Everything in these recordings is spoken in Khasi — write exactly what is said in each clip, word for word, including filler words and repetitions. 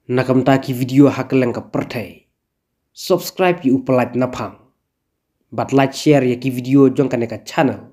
Na ka bynta ki video ha kylleng ka pyrthei, subscribe ïa u Pyllait Naphang bad like share ïa ki video jong kane ka channel.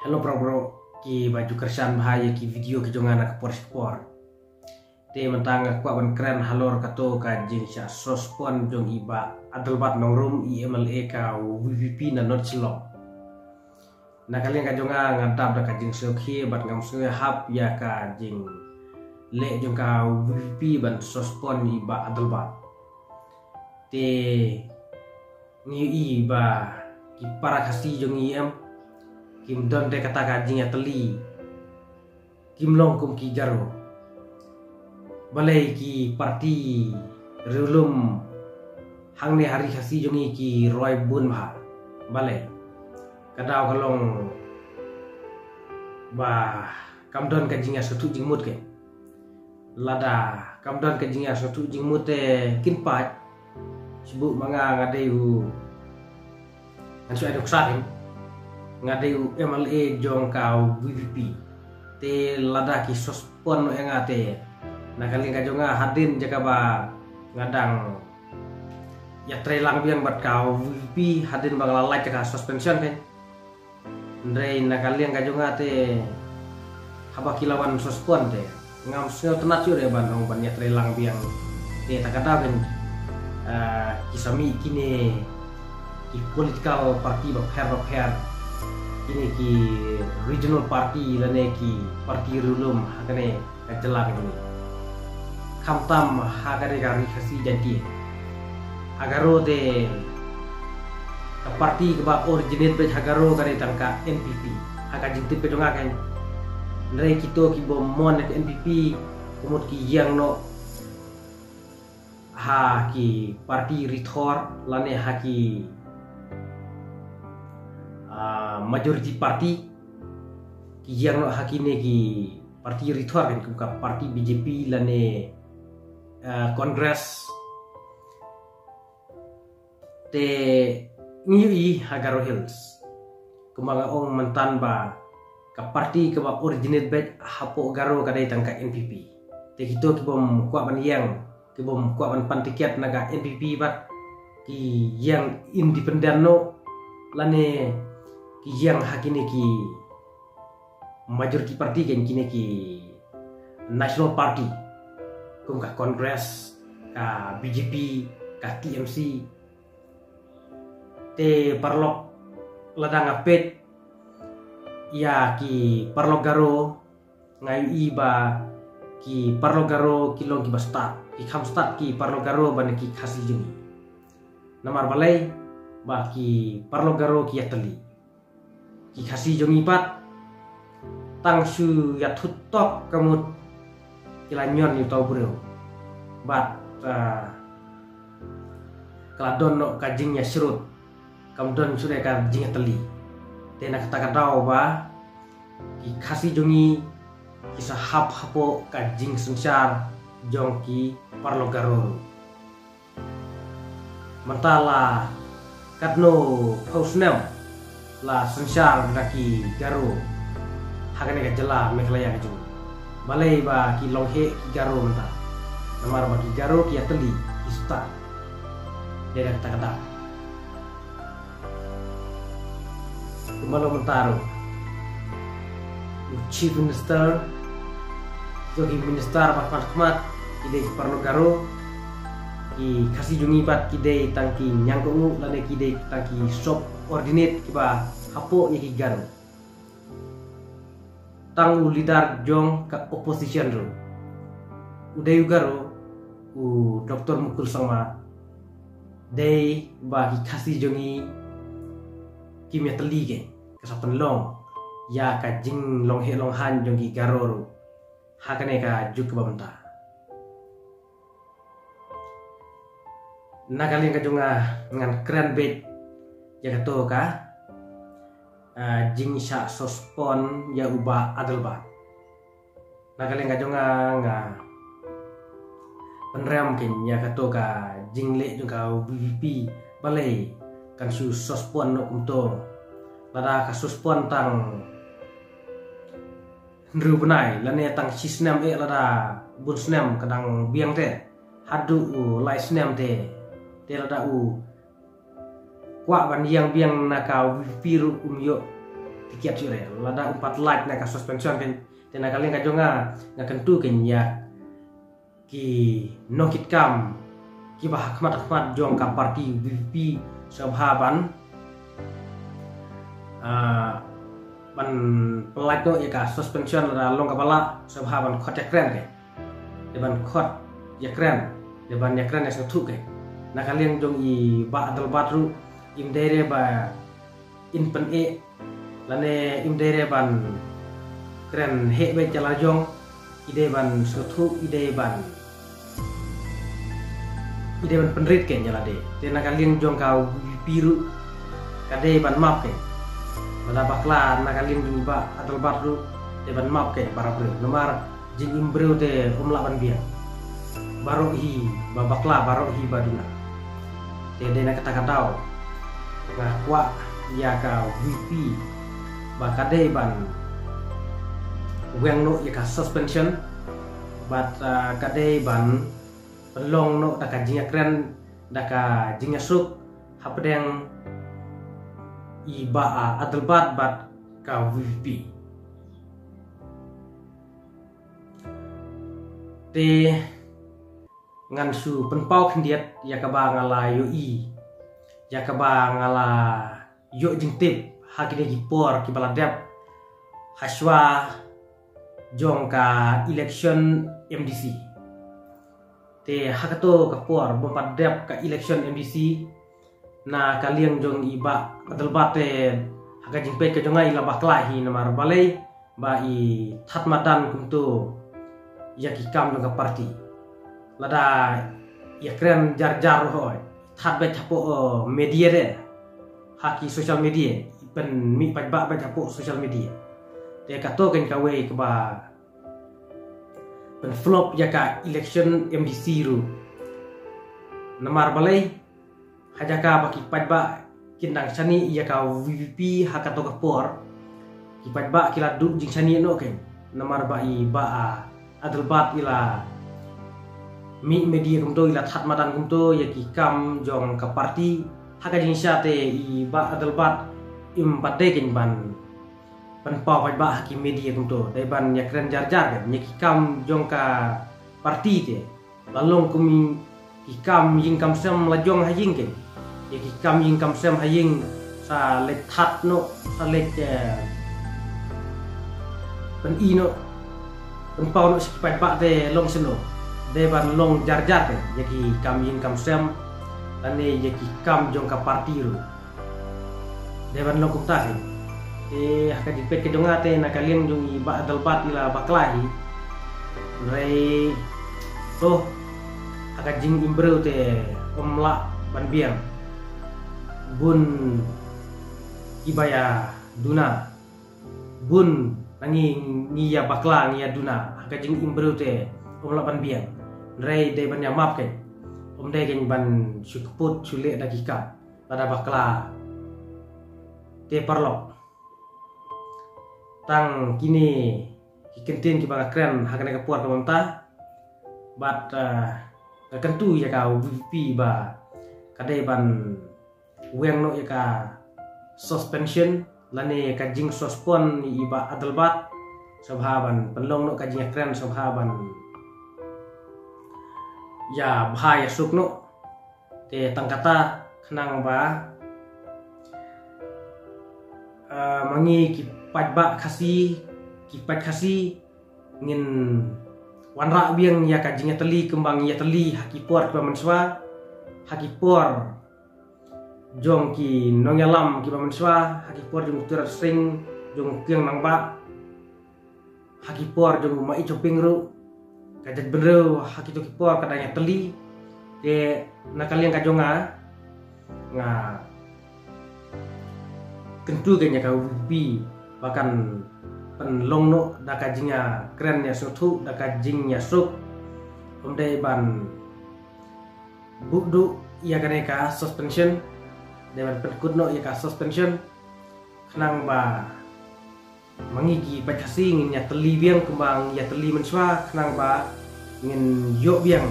Hello bro, bro, ki ba ju kyrshan bha ïa ki video ki jong nga na ka por shi por. Te mynta nga kwah ban kren halor kato ka jingshah suspend jong i Bah Adelbert Nongrum, i M L A ka VPP na North Shillong. Na ka liang ka jong nga, nga dap da ka jingsngewkhia bad ngam sngew hap ïa ka jingleh jong ka VPP ban suspend i Bah Adelbert. Te ngi ïohi ba ki para Khasi jong ngi em, kim don te kata ka jingïatylli, kim long kum ki Garo. Balei ki parti riewlum hangne ha ri Khasi jong ngi ki roi bun bha? Balei? Ka daw ka long ba kam don ka jingïasngewthuh jingmut kein. Lada kam don ka jingïasngewthuh jingmut te kin pait. Shu buh ma nga, nga dei u, ngan shu ai nuksa kein, nga dei u M L A jong ka VPP. Te lada ki suspend noh ïa nga te, na ka liang ka jong nga, hadien jaka ba nga dang ïatreilang biang bad ka VPP, hadien ba nga la lait jaka suspension kein. Hynrei na ka liang ka jong nga te, haba ki la wan suspend te, ngam sngewtynnat shuh re ban ong ban ïatreilang biang. Te ta ka daw kein, ah, ki sa mih kine ki political party bapher bapher, kine ki regional party lane ki parti riewlum ha kane ka jylla ka jong ngi. Khamtam ha kane ka ri Khasi Jaintia, ha Garo te ka parti kaba originate beit ha Garo ka dei tang ka NPP, ha ka jingtip ka jong nga kein. Hynrei kito ki bym mon ïa ka NPP, ka mut ki ïeng noh ha ki parti rithor lane ha ki, ah, majority party, ki ïeng noh ha kine ki parti rithor kein, kum ka parti BJP lane, ah, Congress. Te ngi ïohi ha Garo Hills, kumba nga ong mynta, ba ka parti kaba originate beit hapoh Garo ka dei tang ka NPP. Te kito ki bym kwah ban ïeng, ki bym kwah ban pan tiket na ka NPP bad ki ïeng independent noh, lane ki ïeng ha kine ki majority party kein, kine ki national party, kum ka Congress, ka BJP, ka TMC. Te paralok, lada nga peit ïa ki paralok Garo, nga ïohi ba ki paralok Garo ki long kiba stad, ki kham stad ki paralok Garo ban ki Khasi jong ngi. Namar balei? Ba ki paralok Garo ki ïatylli. Ki Khasi jong ngi pat, tang shu ïathuh tok ka mut ki la ñion ïa uto u briew. Bad, ah, ka la don noh ka jingïasyrut, kam don shuh ka jingïatylli. Te na kata ka daw ba ki Khasi jong ngi ki sa hap hapoh ka jingsynshar jong ki paralok Garo. Mynta la katno phew snem la synshar da ki Garo ha kane ka jylla Meghalaya ka jong ngi. Balei ba ki long heh ki Garo mynta? Namar ba ki Garo ki ïatylli, ki stad. Dei da kata ka daw. Kumba long mynta ruh, u Chief Minister, jong ki minister ba khmat khmat ki dei ki paralok Garo. Ki Khasi jong ngi pat ki dei tang ki ñiangkohnguh lane ki dei tang ki subordinate kiba hapoh ïa ki Garo. Tang u leader jong ka opposition ruh u dei u Garo, u Doctor Mukul Sangma. Dei ba ki Khasi jong ngi kim ïatylli, ka sa pynlong ïa ka jinglong heh long haiñ jong ki Garo ruh ha kane ka juk kaba mynta. Na ka liang ka jong nga, ngan kren beit ïa kato ka, ah, jingshah suspend ïa u Bah Adelbert. Na ka liang ka jong nga, nga pynrem kein ïa kato ka jingleh jong ka VPP. Balei kan shu suspend noh kumto? Lada ka suspend tang hynriew bnai lane tang shi snem eh lada bun snem ka dang biang te haduh u lai snem te, te lada u kwah ban ïeng biang na ka VPP ruh um ïoh tiket shuh re lada um pat lait na ka suspension kein. Te na ka liang ka jong nga nga kyntu kein ïa ki nongkitkam kiba ha khmat khmat jong ka party VPP sngewbha ban, ah, ban pynlait noh ïa ka suspension lada long kaba lah sngewbha ban khot ïakren kein. Dei ban khot ïakren, dei ban ïakren ïa sngewthuh kein. Na ka liang jong i Bah Adelbert ruh im dei re ba in pyneh lane im dei re ban kren heh beit ïa la jong, i dei ban sngewthuh, i dei ban, i dei ban pynrit kein ïa lade. Te na ka liang jong ka VPP ruh ka dei ban map kein. Lada bakla na ka liang jong i Bah Adelbert ruh dei ban map kein para briew. Namar jingim briew te um lah ban biang. Baroh hi ba bakla, baroh hi ba duna. Te dei na kata ka daw nga kwah ïa ka VPP ba ka dei ban weng noh ïa ka suspension bad, ah, ka dei ban pynlong noh da ka jingïakren, da ka jingïasuk hapdeng i Bah, ah, Adelbert bad ka VPP. Te ngan shu pynpaw khyndiat ïa kaba nga la ïohi, ïa kaba nga la ïoh jingtip ha kine ki por kiba la dep hashwa jong ka election MDC. Te ha kato ka por bym pat dep ka election MDC, na ka liang jong i Bah Adelbert te ha ka jingpeit ka jong nga i la bakla hi namar balei ba i thad madan kumto ïa ki kam jong ka party. Lada ïakren jar jar ruh hoi thad beit hapoh, eh, media de, ha ki social media, i pynmih paidbah beit hapoh social media. Te kato kein kawei kaba pynflop ïa ka election MDC ruh. Namar balei, ha jaka ba ki paidbah kin dang shaniah ïa ka VPP ha kato ka por, ki paidbah ki la duh jingshaniah noh kein. Namar ba i Bah, ah, Adelbert i la mih media kumto, i la thad madan kumto ïa ki kam jong ka party. Ha ka jingshisha te i Bah Adelbert im pat dei kein ban pynpaw paidbah ha ki media kumto, dei ban ïakren jar jar kein ïa ki kam jong ka party te. La long kum ki kam ïing kam sem la jong ha ïing kein. Ïa ki kam ïing kam sem ha ïing sa leit thad noh, sa leit, eh, pyni noh, pynpaw noh sha ki paidbah te long shano. Dei ban long jar jar kein ïa ki kam ïing kam sem lane ïa ki kam jong ka party ruh. Dei ban long kumta hi. Te ha ka jingpeit ka jong nga te na ka liang jong i Bah Adelbert i la bakla hi. Hynrei to ha ka jingim briew te um lah ban biang. Bun kiba ïa duna. Bun na ngi ngi ïa bakla ngi ïa duna. Ha ka jingim briew te um lah ban biang. Hynrei dei ban ïa map kein. Um dei kein ban shu kput shu leh da ki kam lada bakla. Te paralok, tang kine ki kyntien kiba nga kren ha kane ka por kaba mynta. Bad, eh, nga kyntu ïa ka VPP ba ka dei ban weng noh ïa ka suspension lane ka jingsuspend i Bah Adelbert sngewbha ban pynlong noh ka jingïakren sngewbha ban ïa bha ïa suk noh. Te tang kata khnang ba, eh, ma ngi ki paidbah Khasi, ki paid Khasi ngin wanrah biang ïa ka jingïatylli kumba ngi ïatylli ha ki por kiba mynshuwa, ha ki por jong ki nongïalam kiba mynshuwa, ha ki por jong u Tirot Sing, jong u Kiang Nangbah, ha ki por jong u Maï Choping ruh, ka jaitbynriew ha kito ki por ka dang ïatylli. Te na ka liang ka jong nga, nga kyntu kein ïa ka VPP ba kan pynlong noh da ka jingïakren ïa sngewthuh, da ka jingïasuk. Um dei ban buh duh ïa kane ka suspension, dei ban pynkut noh ïa ka suspension khnang ba Ma ngi ki paid Khasi ngin ïa tylli biang kumba ngi ïa tylli mynshuwa khnang ba ngin ïoh biang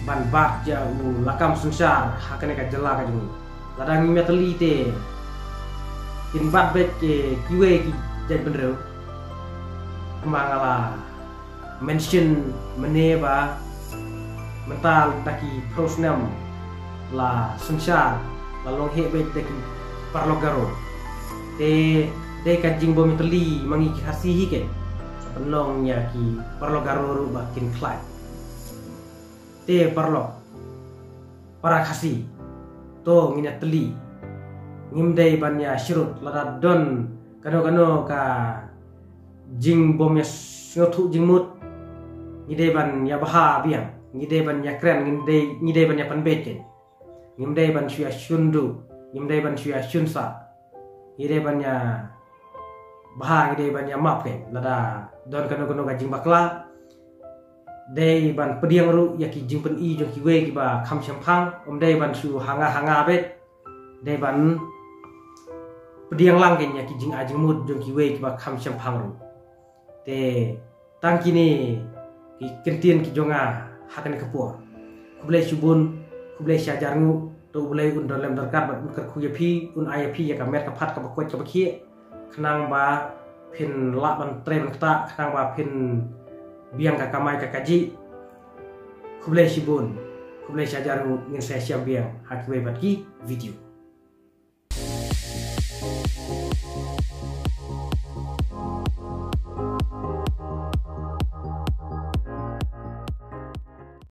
ban bat ïa u lakam synshar ha kane ka jylla ka jong ngi. Lada ngim ïa tylli te kin bat beit ki, kiwei ki jaitbynriew. Kumba nga la mention mynne ba mynta da ki phew snem la synshar la long heh beit da ki paralok Garo. Te dei ka jingbym ïa tylli ma ngi ki Khasi hi keiñ. Sa pynlong ïa ki paralok Garo ruh ba kin khlaiñ. Te paralok, para Khasi, to ngin ïa tylli. Ngim dei ban ïa syrut lada don kano kano ka jingbym ïa sngewthuh jingmut. Ngi dei ban ïa bha biang, ngi dei ban ïa kren, ngi dei, ngi dei ban ïa pynbeit keiñ. Ngim dei ban shu ïa shun duh, ngim dei ban shu ïa shun sah. Ngi dei ban ïa bha, ngi dei ban ïa map keiñ lada don kano kano ka jingbakla. Dei ban pdiang ruh ïa ki jingpyni jong kiwei kiba kham shemphang, ym dei ban shu ha nga ha nga beit. Dei ban pdiang lang keiñ ïa ki jingai jingmut jong kiwei kiba kham shemphang ruh. Te tang kine ki kyntien ki jong nga ha kane ka por. Khublei shibun, khublei shihajar nguh. To U Blei un don lem don ryngkat bad un kyrkhu ïa phi, un ai ïa phi ïa ka met ka phad kaba koit kaba khiah, khnang ba phin lah ban trei ban ktah, khnang ba phin biang ka kamai ka kajih. Khublei shibun, khublei shihajar nguh, ngin sa ïashem biang ha kiwei pat ki video.